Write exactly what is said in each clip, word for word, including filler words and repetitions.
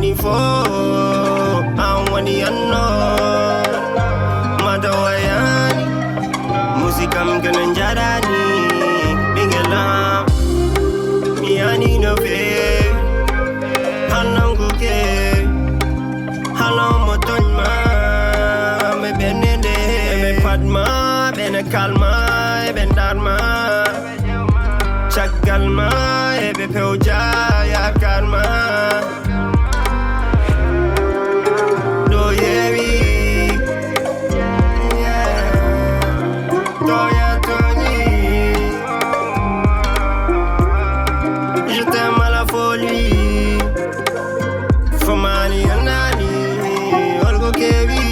Info, an woni anno, mata wayani, musikam kene jarani, ɓingelam, mi yani no fe, halon kuke, halon mo tonyma, me benende, me patma, bene kalma, e ben darma. Caggal ma eɓe pewja yaakaar ma. Ɗo yewi. Toya toñi. Je t'aime à la folie. Fomani anani. Olgo kewi.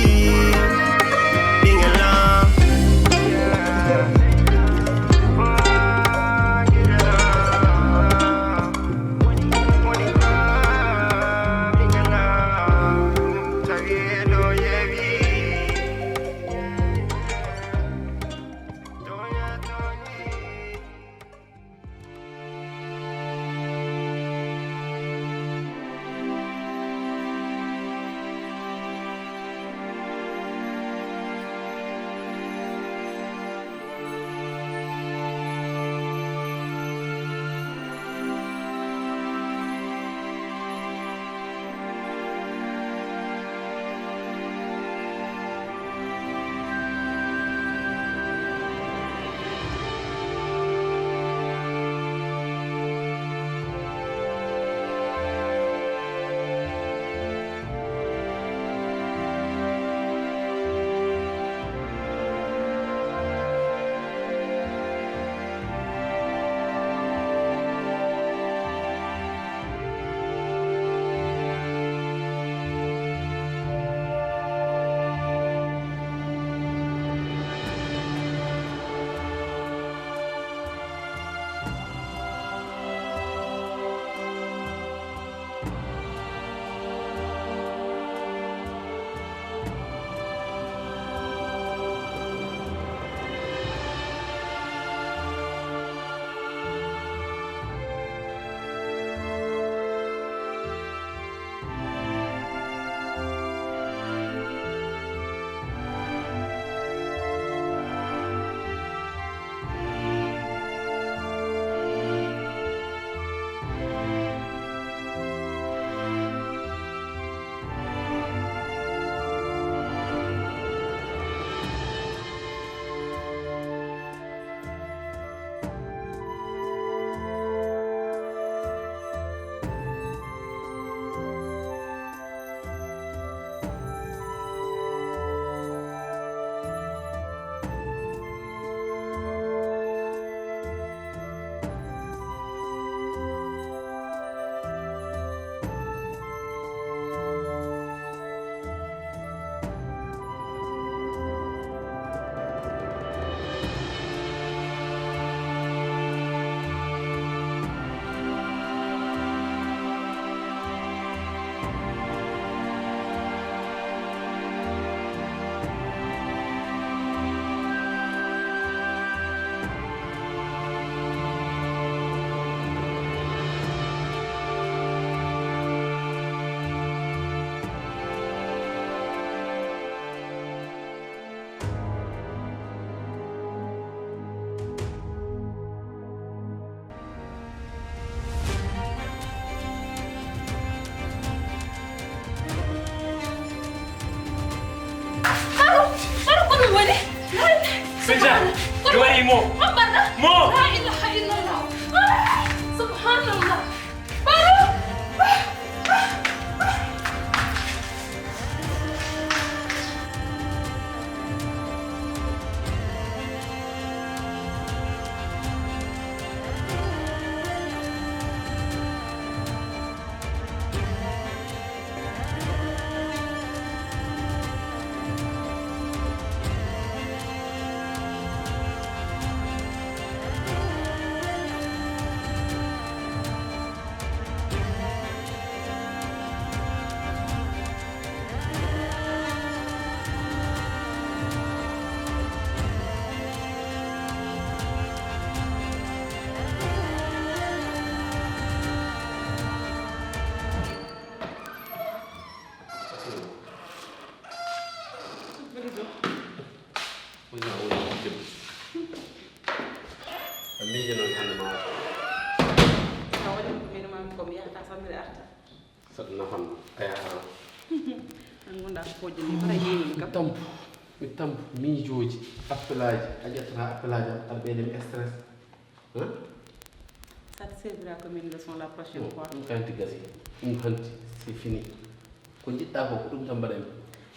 Ɓingelam. Baro, Baro, ko ɗum woni? Seja, mi waɗi mo. Mo. La ilaha illallah. Ah, subhanallah. Baro. Aya. An gonda ko fojjani, bara yewi kam. Tampu. Mi tampu miijooji, appelaaji, a ƴettata appelaaji am, aɗa ɓeyda mi stress. Hein? Ça te servira comme une leçon la prochaine fois. Ɗum kanti gasi, ɗum hanti, c'est fini. Ko njiɗɗa ko, ko ɗum tan mbaɗanmi.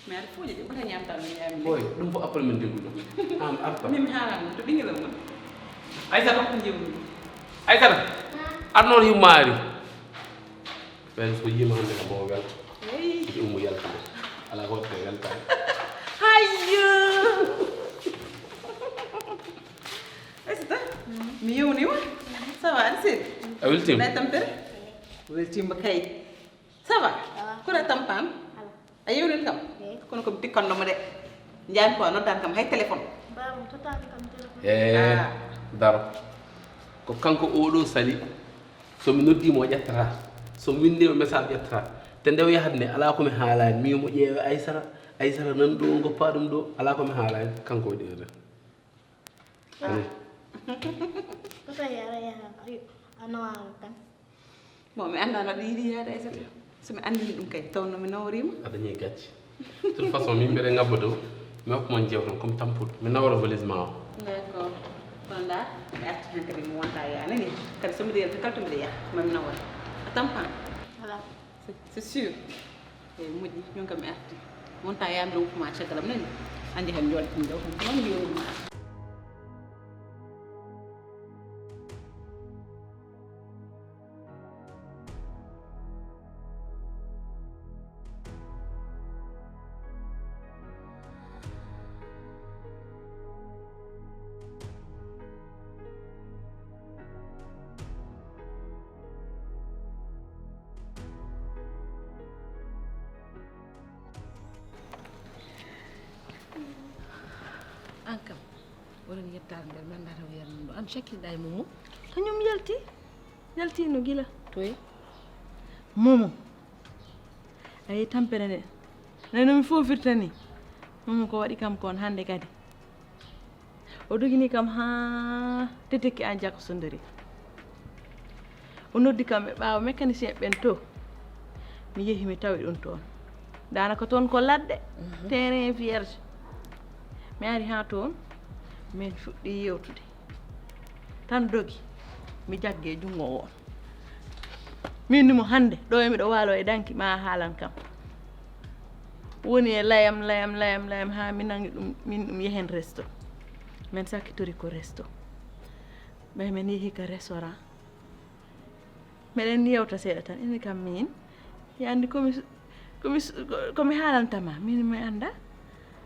Mais aɗa fooƴi de, mbata ñaamta mi ñaami. Boy, ɗum fof après min déglu ɗum. An arta. Min mi haalama to ɓingilam ma. Aysata ko jewmi. Aysata. Arnoor yummaari. Ɓen so yiima hannde kam o welta. Eyi. Ɗi ummo yaltude. Alaa ko waɗata weltaade. Hayyo. Aysata. Mi yewnima. Ça va, aɗa seli? A weltima? Nay tampere? Weltima kay. Ça va? Ça va. Kono a tampama? Ala. A yewnii kam? Eyi. Kono ko mi tikkanno mo de. Njaami ko a noddaani kam hay téléphone. Baba, mi tottaani kam téléphone. Eh, ah. Daro. Ko kanko oɗo sali. So mi noddii mo, o ƴettataa. So mi winndii mo message, o ƴettataa. Te nde o yahata nde, alaa ko mi haalaani. Mi wiyi mo ƴeewa Aysata. Aysata nan ɗo, ngoppa ɗum ɗo. Alaa ko mi haalaani. Kanko waɗi erreur. Ah. Ko tawi aɗa yaha a nawaama tan. Bon, mi anndaa no ɗi yiɗi yaade Aysata. So mi anndini ɗum kay, tawnoo mi naworiima. A dañii gacce. De toute façon, min mbiɗa ngabba dow, mi hokka mon jeewte, comme tampuɗo. Mi nawora valise ma o. D'accord. Kono ndaa, mi arti heen kadi mi wonta yaha, nani? Kadi so mbiɗa yalta kala to mbiɗa yaha, ma mi nawora. A tampaa? Alaa. C'est, c'est sûr. Eyi, moƴƴi, min kam mi arti. Wonta yamre woppu ma caggal am nani? Anndi hen jooɗi ɗum ɗo, ko noon mbiyoɗum ma. An kam, woɗon yettaade nder mi anndaa taw yiyat mum ɗo. An cakkiɗa e mum mum. Kañum yalti. Yalti no gila. Toye? Momo. A yii tampere nde. Nani no mi foofirta ni. Momo ko waɗi kam kon hannde kadi. O dogini kam haa Tetekki an Jaka Sondori. O noddi kam e ɓaawo mécanicien ɓen to. Mi yehi mi tawi ɗum toon. Daanaka toon ko ladde, mhm, terrain vierge. Mi ari haa toon, min fuɗɗi yewtude. Tan dogi, mi jaggi e junngo o. Min ni mo hannde, ɗo e miɗo waalo e danki, ma a haalan kam. Woni e layam, layam, layam, layam, haa mi nangi ɗum, min ɗum yehen resto. Min sakkitori ko resto. Ɓay min yehi ka restaurant. Meɗen yewta seeɗa tan, inni kam min, ya anndi ko mi, ko mi, ko mi haalanta ma, min mi annda.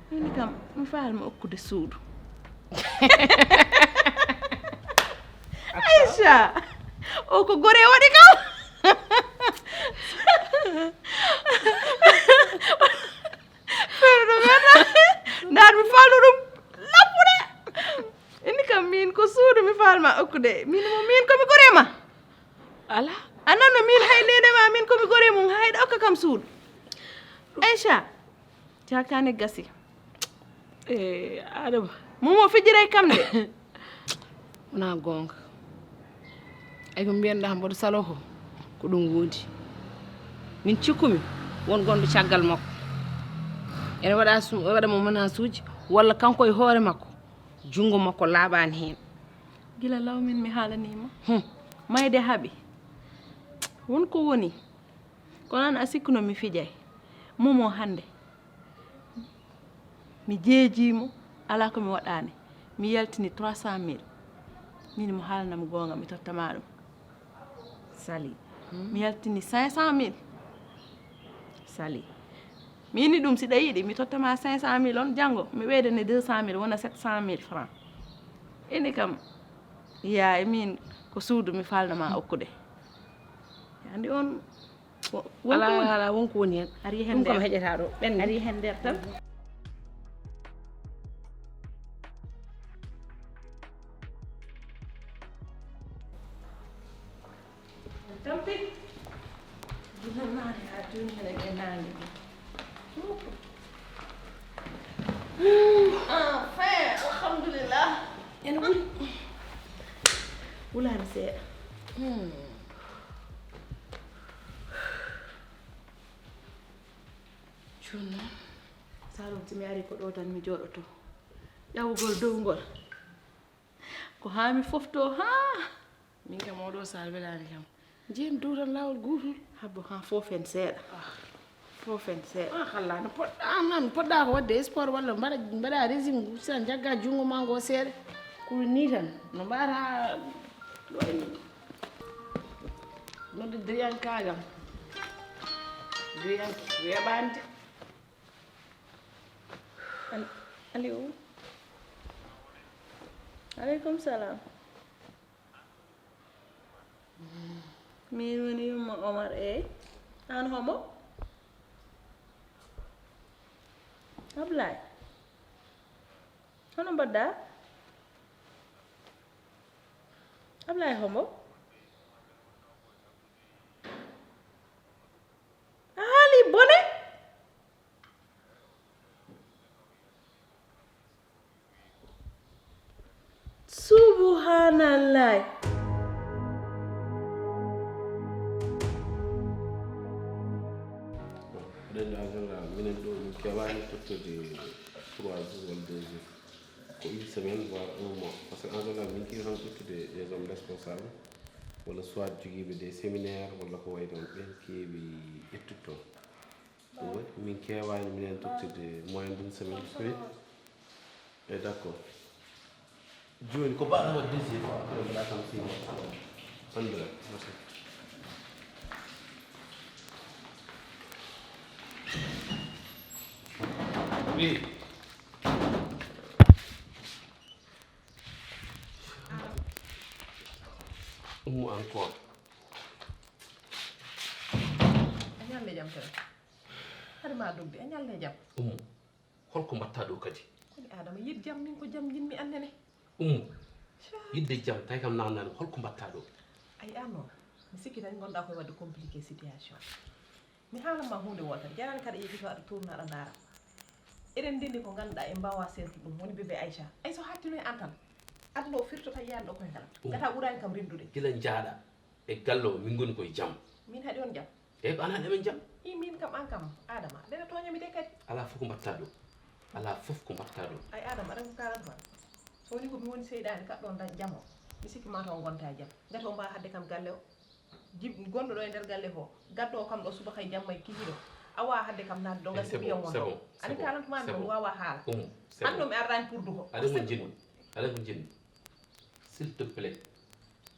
Inni kam, mi faal ma okkude suudu. Aïcha, o ko gore waɗi kam. Feere ɗo mi annda. Ndaar mi faalno ɗum lappude. Inni kam min ko suudu mi faal ma okkude. Min mo min ko mi gore ma. Ala. A nanno min hay nene ma min ko mi gore mum hay ɗo okka kam suudu. Aïcha. Cakane gasi. Eh, Adama. Momo fijiray kam de. Wona goonga. Ay ko mbiyanɗa mboɗo salo ko, ko ɗum woodi. Min cikkumi won gonɗo caggal makko. Ene waɗa sum, waɗa mo menace uji walla kanko e hoore makko. Junngo makko laaɓaani heen. Gila law min mi haalanima. Hmm. Mayde haaɓi. Won ko woni. Kono an a sikkuno mi fijay. Momo hannde. Mi jeejiimo, alaa ko mi waɗaani. Mi yaltini trois cent mille. Min mo haalanam goonga, mi tottama ɗum. Sali. Hmm. Mi yaltini cinq cent mille. Sali. Mi inni ɗum, siɗa yiɗi, mi tottama cinq cent mille on, janngo mi ɓeydane deux cent mille, wona sept cent mille francs. Inni kam, yaay, min ko suudu mi falnama okkude. Andi on, wo-, won ko woni. Ala, ala, won ko woni hen. Ari hen. Ɗum kam nder. Heƴata ɗo, ɓenni. Ari hen nder tan. Tampi. Gila naane haa jooni hene ɓe naange. Enfin, alhamdulillah. Ene ɓuri. Wulaani seeɗa. Hmm. Ɗum noon, Saalum, si mi arii ko ɗo tan mi jooɗoto. Ƴawugol dow ngol. Ko haa mi foftoo, haa. Min kam, oo ɗoo Saal welaani kam. Njiyen dow tan laawol guutol. Habbo, haa fof en seeɗa. Ah. Fof en seeɗa. Ah, halla no poɗɗaa, aan, aan poɗɗaa ko waɗde sport walla mbaɗa, mbaɗa régime, sa njagga junngo ma ngo seeɗa. Ko nii tan. No mbaɗata ɗo en. Nodde diriyanke kam. Diriyanke, weeɓaani de. Al-, Aliou. Aleykum salaam. Miin woni yumma Omar, eey. Aan homo? Ablaye. Hono mbaɗɗaa? Ablaye homo? A haali bone? Subhanallah. Bon, eɗen en général, minen ɗo min keewaani tottude trois jours walla deux jours. Ko une semaine, voire un mois. Parce que en général, min keewi tan ƴettude des hommes responsables, walla soit jogiiɓe des séminaires, walla ko wayi noon, ɓeen keewi ƴettude toon. Ɗum waɗi min keewaani minen tottude moins d'une semaine. Fini. E d'accord. Jooni ko mbaɗa waɗde deuxième fois, après mbaɗa kam six mois. Anndira. Merci. Oui. Ummu encore. A ñalle jam tan. Hade ma dogde, a ñalle jam. Ummu, holko mbatta ɗo kadi? Koni Adama, yid jam, min ko jam jinmi annene. Ummu, yidde jam, tawi kam nanani, holko mbatta ɗo? Ay, an noon, mi sikki tan gonɗa koye wadde compliqué situation. Mi haalan ma huunde wootere, jarani kadi yejjito aɗa tourna aɗa ndaara. Eɗen ndenndi ko ngannduɗaa en mbaawa seertu ɗum, woni bébé Aïcha. Ay so hattino e an tan, aduna o firtota yiyaani ɗo koye ngalam. Ummu. Gata ɓuraani kam rimɗude. Gila njaaɗa e galle o, min ngoni koye jam. Min haɗi on jam? Eyi, ko an haɗi amen jam. I min kam, an kam, Adama, ndeɗa tooña mi de kadi. Alaa fof ko mbaɗta ɗo. Alaa fof ko mbaɗta ɗo. Ay, Adama, aɗa ko kaalata ma. So woni ko mi woni seyɗaani kaɗɗo on dañ jam o, mi sikki ma taw ngonta e jam. Gata o mbaawa haɗde kam galle o. Jib-, gonɗo ɗo e nder galle ko, gaddo o kam ɗo subaka e jamma e kihiiɗo. A waawa haɗde kam naatde ɗo, eh, gasi c'est bon, c'est bon, c'est bon. Ani kaalantuma mi ɗum, waawaa haala. Ummu, c'est bon. Hannde mi ardaani pour duko. Aɗa ko jinni. Aɗa ko jinni. S'il te plaît.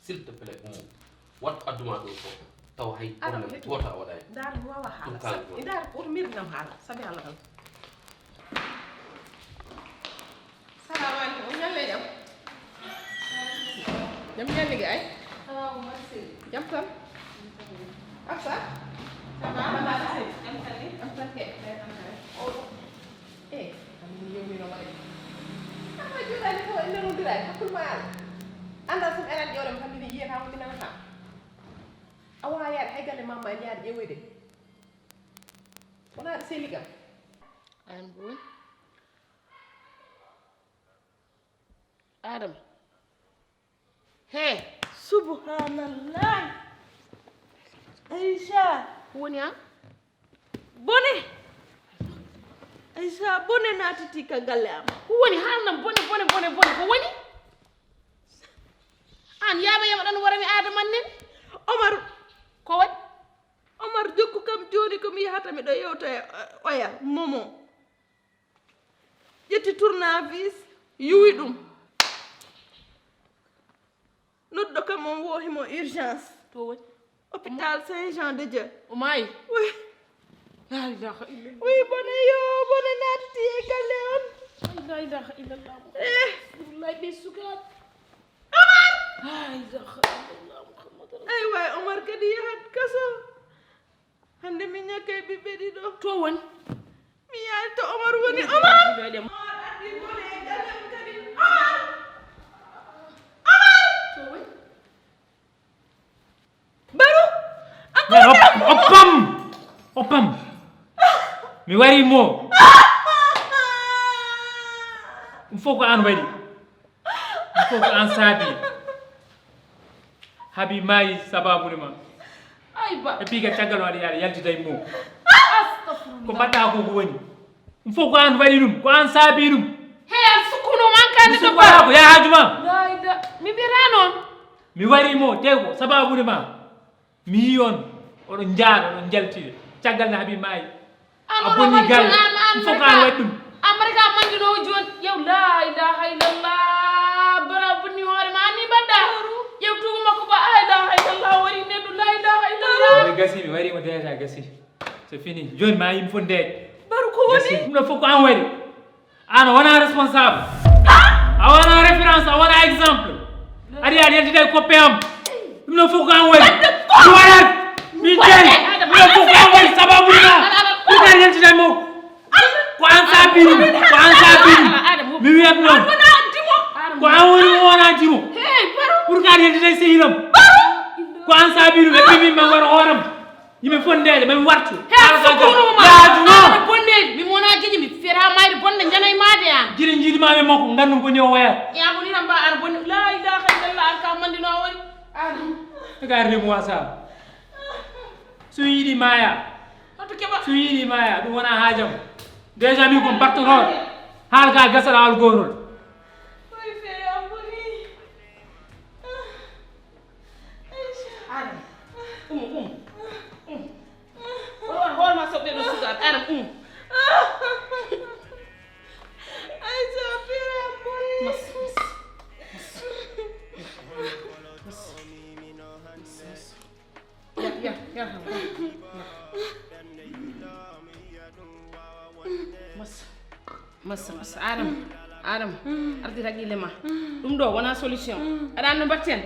S'il te plaît, Ummu. Waɗ ko adduma ɗo fof. Taw hay problème gooto a waɗaani. Ndaar, mi waawaa haala. Ɗum kaalantuma. Ndaar, woto mirnam haala. Sabi Allah tan. Salamu aleykum, on ñalle jam? Jam ñalle gi ay? Salamu, merci. Jam tan? Absa? Ça va, merci. Jam tan ni? Jam tan ke? Jam tan ke. Oh. Eh, amin yewmino ma de. Ama joɗani ko en nanodira e hakkul ma ala. Anda sun eran ƴewre mo tan mbiɗa yiyata mo mi nanata. A wawa yaade hay galle mamma en yaade ƴewoyde. Wona aɗa seli kam. An boy. Adama. He. Subhanallah. Aïcha. Ko woni an? Bone. Aïcha, bone naatiti ka galle am. Ko woni? Haalnam bone, bone, bone, bone. Ko woni? An yaama yaama ɗan warami Adama nen. Omar. Ko woni? Omar, jokku kam jooni ko mi yahata miɗo yewta e, eh, oya, Momo. Ƴetti tournevis, yuwi ɗum. Noddo kam on woohi mo urgence. To woni? Hôpital Saint Jean de Dieu. O maayi? Oui. La ilaha illallah. Oui, bone yo, bone naatiti e galle on. Ay, la ilaha illallah. Eh. Wallahi ɓe sukaaɓe. Omar! La ilaha illallah Muhammad Rasul. Ay waay, Omar kadi yahat kaso. Hannde mi ñakkay ɓiɓɓe ɗiɗo. To woni? Mi yaari to Omar woni. Omar! Omar addi bone e galle am kadi. Omar! Omar! To woni? Baru! Encore op-, oppam! Oppam! Mi wari mo. Ɗum fof ko an waɗi. Ɗum fof ko an saabi. Habi maayi sababu ma. Ay ba. E puis kadi caggal o aɗa yaade yaltida e mum. Astagfirullah. Ko mbaɗɗa ko ko woni? Ɗum fof ko an waɗi ɗum, ko an saabi ɗum. Hey, an sukkuno man kan. Mi sukkoɗa ko yaa haaju ma. La ilaha, mi mbiyata noon. Mi wari mo te ko sababude ma. Mi yii on, oɗon njaara, oɗon njaltide. Caggal nde Habib maayi. A bonni galle. Ɗum fof ko an waɗi ɗum. Amari ka manjinoowo jooni. Yow, la ilaha illallah. Bara bonni hoore ma, ni mbaɗɗa. Yow, tuuba makko ba, la ilaha illallah, wari neɗɗo, la ilaha illallah. Mi gasi, mi wari mo déjà gasi. C'est fini. Jooni ma yimɓe fof ndeeƴ. Baru ko woni? Ɗum ɗo fof ko an waɗi. An a wona responsable. A wona référence, a wona exemple. Ari aɗa yaltida e coppe am. Ɗum ɗo fof ko an waɗi. Mi waɗat. Mi jari. Ɗum ɗo fof ko an waɗi. Sababu ma. Ɗum aɗa yaltida e makko. Ko an saabi ɗum. Ko an saabi ɗum. Mi wiyat noon. Ko an woni mo wona dimo. Pour que aɗa yaltida e sehil am. Ko an saabi ɗum. E ɓe min ma waro hooram. Yimɓe fof ndeeƴa, ɓe mi wartu. He, sukkuno ma. Yaaju ma. Aɗa bonneede. Mi wona giƴi, mi fera mayde bonde janay maade an. Jiɗi jiɗi ma ɓe makko, nganndu ko ni o wayata. Ya ko ni tan mba aɗa bonni. La ilaha illallah, an ka mandino a woni. Aɗa. Ka remu wasa. So yiɗi maya. Hoto keɓa. So yiɗi maya, ɗum wona haajam. Déjà min ko mbattotoɗo. Haal ka gasata haal gotol. Oy fere am boni. Aɗa. Umu, umu. Umu. Oɗo waɗa hoore ma soɓɓe ɗo sukaaɓe. Aɗa, umu. Aïcha, pire am boni. Mas, mas, mas. Mas. Mas. Ya, ya, ya, ya. Mas. Massa, massa. Adama, Adama, ardir haqqille ma. Ɗum ɗo wona solution. Aɗa anndi no mbaɗten?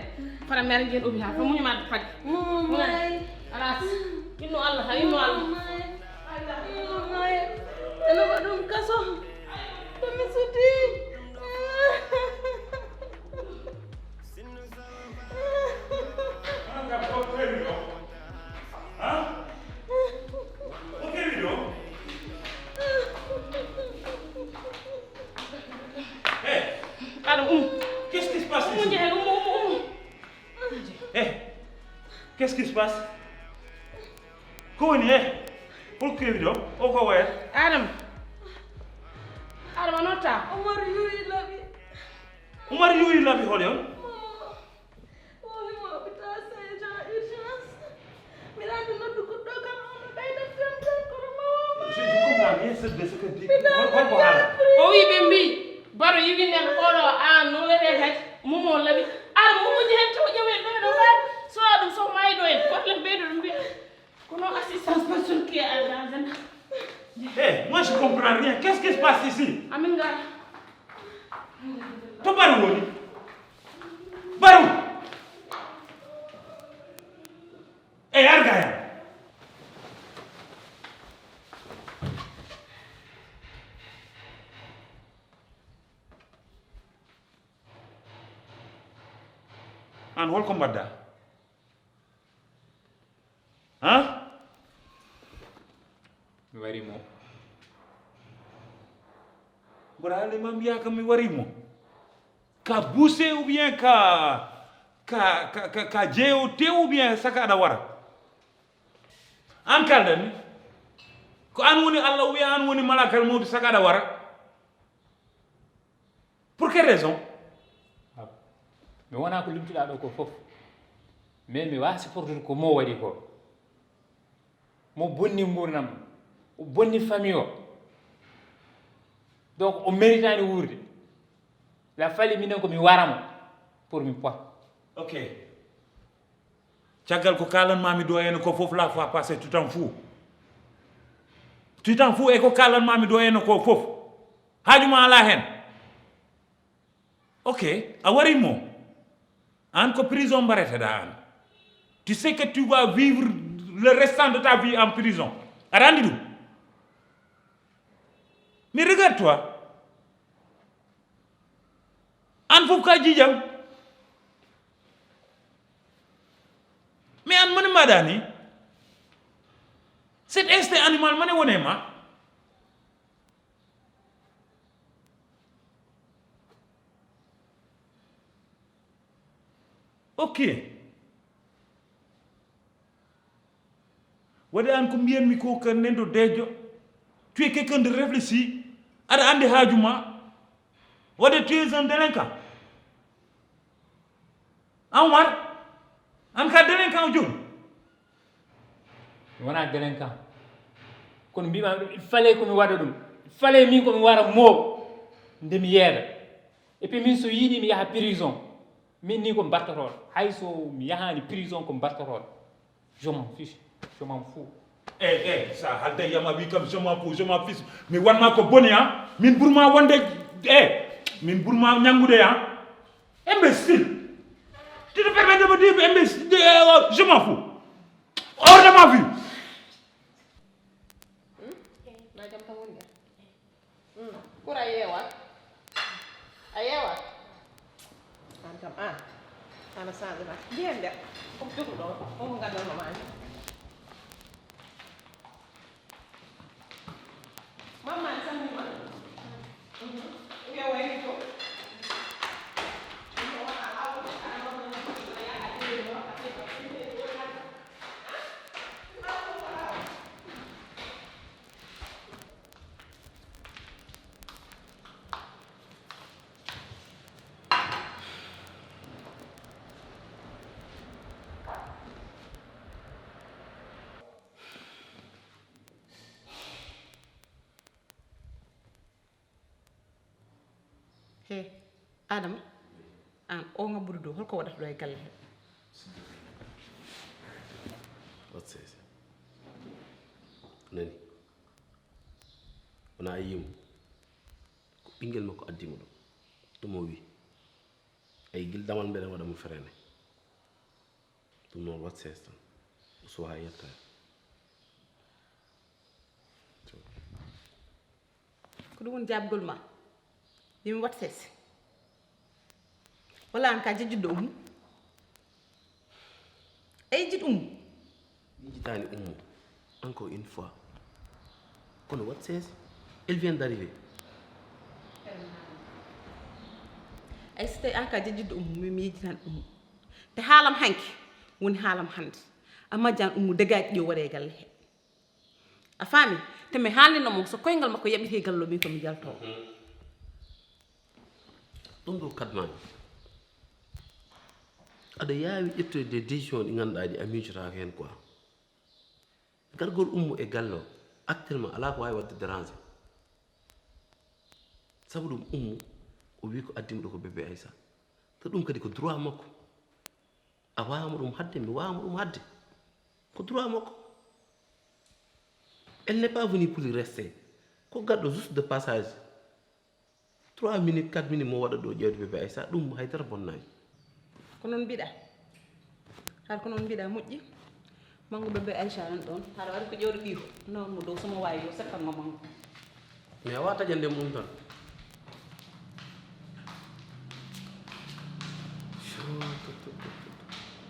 Fota mi ara njiyen obi ha, to muñu ma paɗi. Muñu. Alas. Inno Allah, ha inno Allah. Eno ko ɗum kaso. To mi suti. Hey, Adam, um. Qu'est-ce qui se passe ici? Umu, njehen, umu, umu, umu. Hey, qu'est-ce qui se passe? Ko woni, hey? Hol kewi ɗo? O ko wayata? Adam. Adam, a notta? Omar yuwi laɓi. Umar yuwi laɓi hol yon? Woni mo hôpital Saint Jean urgence. Mbiɗa anndi noddu goɗɗo kam, on no ɓeyda fewndon kono mawma. Je ne comprends rien de ce que dit. Hol, hol ko haala? O wi ɓe mbi, Baro yiwi nen oɗo an no wiyete kadi. Mumo laɓi. Ar mumuji hen taw ƴewen ɗo no mbaɗi. So ɗum so maydo en. Problème ɓeydo ɗum mbiya. Kono assistance personne qui est en danger. Eh, moi je comprends rien. Qu'est-ce qui se passe ici? Amin ngara. To Baru woni? Baru! Eh, arga ya. An holko mbaɗɗa? Ha? Mi wari mo. Mboɗa haali ma mbiya kam mi wari mo. Ka buse ou bien ka, ka, ka, ka, ka jeyote ou bien saka aɗa wara? An kalɗa mi. Ko an woni Allah ou bien an woni malakal mawdi saka aɗa wara? Pour quelle raison? Mi wona ko limtuɗa ɗo ko fof, mais mi waasi fortude ko mo waɗi ko. Mo bonni nguurndam, o bonni famille o. Donc o méritani wuurde. La fali minen ko mi wara mo pour mi pota. Ok. Caggal ko kalanmami ɗo ene ko fof la fois passé, tu t'en fous. Tu t'en fous e ko kalanmami ɗo ene ko fof. Haaju ma ala hen. Ok, a wari mo. An ko prison mbareteɗa an. Tu sais que tu vas vivre le restant de ta vie en prison. Aɗa anndi ɗum? Mais regarde-toi. An fof ka jijam. Mais an mane mbaɗa ni? Cet instinct animal mane wone ma? Ok. Waɗi an ko mbiyanmi ko ka nendo dejo. Tu es quelqu'un de réfléchi. Aɗa anndi haaju ma. Waɗde tu es un délinquant. An Umar, an ka délinquant o jooni. Mi wonaa délinquant. Kono mbiimaa il fallait ko mi waɗa ɗum. Il fallait min ko mi wara moo nde mi yeera. Et puis min so yiɗi mi yaha prison. Min ni ko mbartotooɗo. Hay so mi yahaani prison ko mbartotooɗo. Je m'en fiche, je m'en fous. Eh, eh, sa halda yama wi kam je m'en fous, je m'en fiche. Mi wanma ko boni ha. Min burma wonde eh min burma ñangude ha. Imbécile. Tu te permets de me dire imbécile, euh, je m'en fous. Hors de ma vue. Kura yewa. A yewa. An kam an. Ana sanze ba. Ndiyen der. Ko jogu do. Ko mo gadal ma mani. Mama ni samni ma. Mhm. Yewa ni ko. He, Adama, aan oo ngabbuɗo dow, hol ko waɗata ɗo e galle he? Wat seese. Nani? Wona a yimo. Ko ɓinngel makko addi mo ɗo. Ɗum o wi. Ay gil damal mbeɗen waɗa mo ferene. Ɗum noon wat sees tan. O suwa yettaade. Ko ɗum woni jaabgol ma? Yo mi wat sees. Walla aan ka jejjitɗo ummu? A yejjit ummu? Mi yejjitaani ummu. Encore une fois. Kono wat sees. Elle vient d'arriver. Ay so tawi aan ka jejjitɗo ummu, min mi yejjitaani ummu. Te haalam hanki woni haalam hannde. A majjaan ummu dégage ɗi o waɗi e galle he. A faami? Te mi haalnino mo so koyngal makko yaɓiti e galle o min ko mi jaltoo. Ɗum ɗo kadmaaji aɗa yaawi ƴettude des décision ɗi ngannduɗaa ɗi a miijotaako heen quoi. Gargol ummu e galle o actuellement alaa ko waawi waɗde déranger. Sabu ɗum ummu o wii ko addi mo ɗo ko bébé Aïssa. Te ɗum kadi ko droit makko. A waawama ɗum haɗde, mi waawama ɗum haɗde. Ko droit makko. Elle n'est pas venue pour y rester. Ko garɗo juste de passage. Trois minutes, quatre minutes mo waɗa ɗo ƴeewde bébé Aïssa, ɗum haydara bonnaani. Ko noon mbiɗa. Haɗa ko noon mbiɗa moƴƴi. Manngu bébé Aïcha nan ɗoon. Haɗa waɗi ko ƴeewde ɓiyo. Noon mo dow somo waawi yo seppango manngu. Mais a wawa taƴande mo ɗum tan.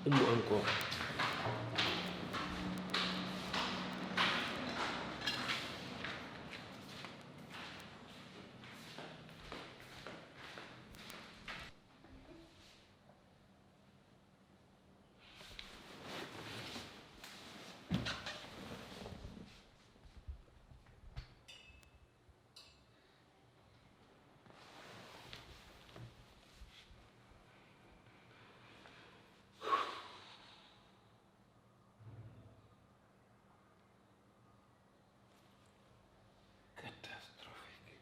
Ummu encore. Catastrophique.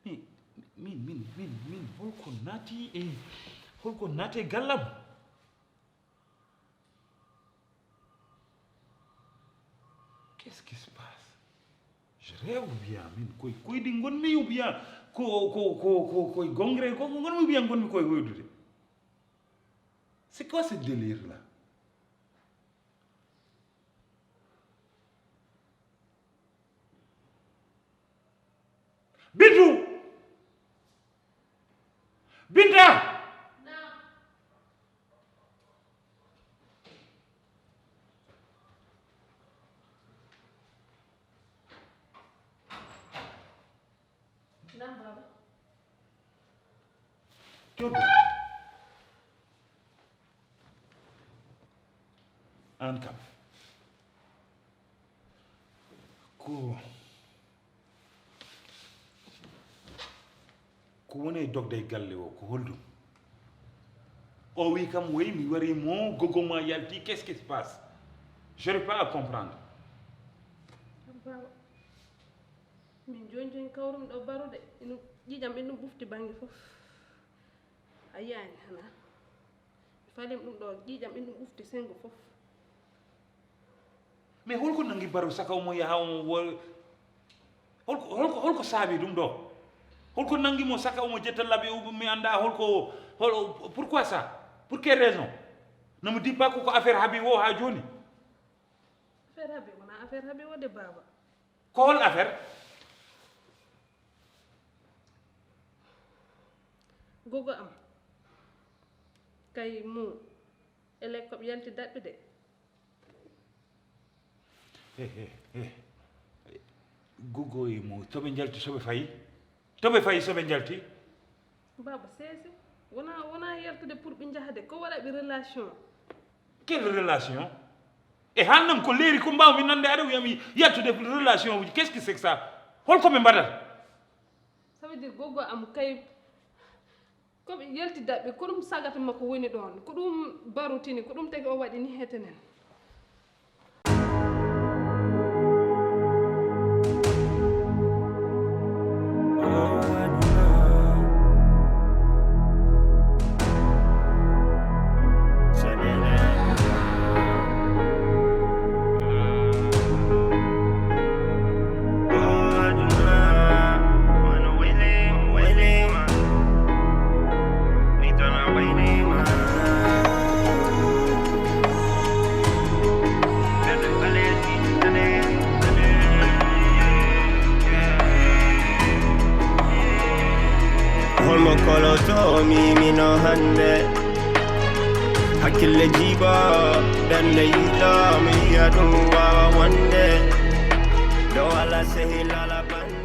Min, min, min, min, min, holko naati e, holko naati e gallam? Qu'est-ce qui se passe? Je rêve ou bien min koye koyɗi ngonmi ou bien ko ko ko ko koye gongre ko ngonmi ou bien ngonmi koye hoydude? C'est quoi ce délire là? Bintu! Binta! Joɗɗo. Aan kam. Ko, ko woni e dogde e galle o, ko holɗum? O wi kam, "Woy, mi wari mo, gogo ma yalti, qu'est-ce qui se passe?" Je n'arrive pas à comprendre. Baba, min joni joni kawrumi ɗo Baro de, ino ƴiiƴam ɓen ɗum ɓufti bannge fof. A yiyani hana? Mi falimi ɗum ɗo, ƴiiƴam ɓen ɗum ɓufti senngo fof. Mais holko nangi Baro saka omo yaha omo wo-, holko, holko, holko saabi ɗum ɗo? Holko nangi mo saka omo jetta laɓi o, mi annda holko, hol, pourquoi ça? Pour quelle raison? Ne me dis pas ko, ko affaire Habi o ha joni. Affaire Habi wona affaire Habi o de, baba. Ko hol affaire? Gogo am kay mo ele ko yalti daɓɓi de. He, he, he. Gogo e mo, to ɓe njalti, so ɓe fayi? To ɓe fayi, so ɓe njalti? Baba, seese, wona, wona yaltude pour ɓe njaha de, ko waɗa ɓe relation. Quelle relation? E haalnam ko leeri, ko mbawmi nande, aɗa wiyami yaltude relation uji. Qu'est-ce que c'est que ça? Holko ɓe mbaɗata? Ça veut dire gogo am kay, ko ɓe yalti daɓɓi, ko ɗum sagata makko woni ɗon, ko ɗum Baro tini, ko ɗum tagi o waɗi ni hete nen. Holmo koloto mi mino hande. Hakkille jiiba, ɓernde yiɗa, mi yiya ɗum wawa wonde. Ɗo ala sehil, ala bande.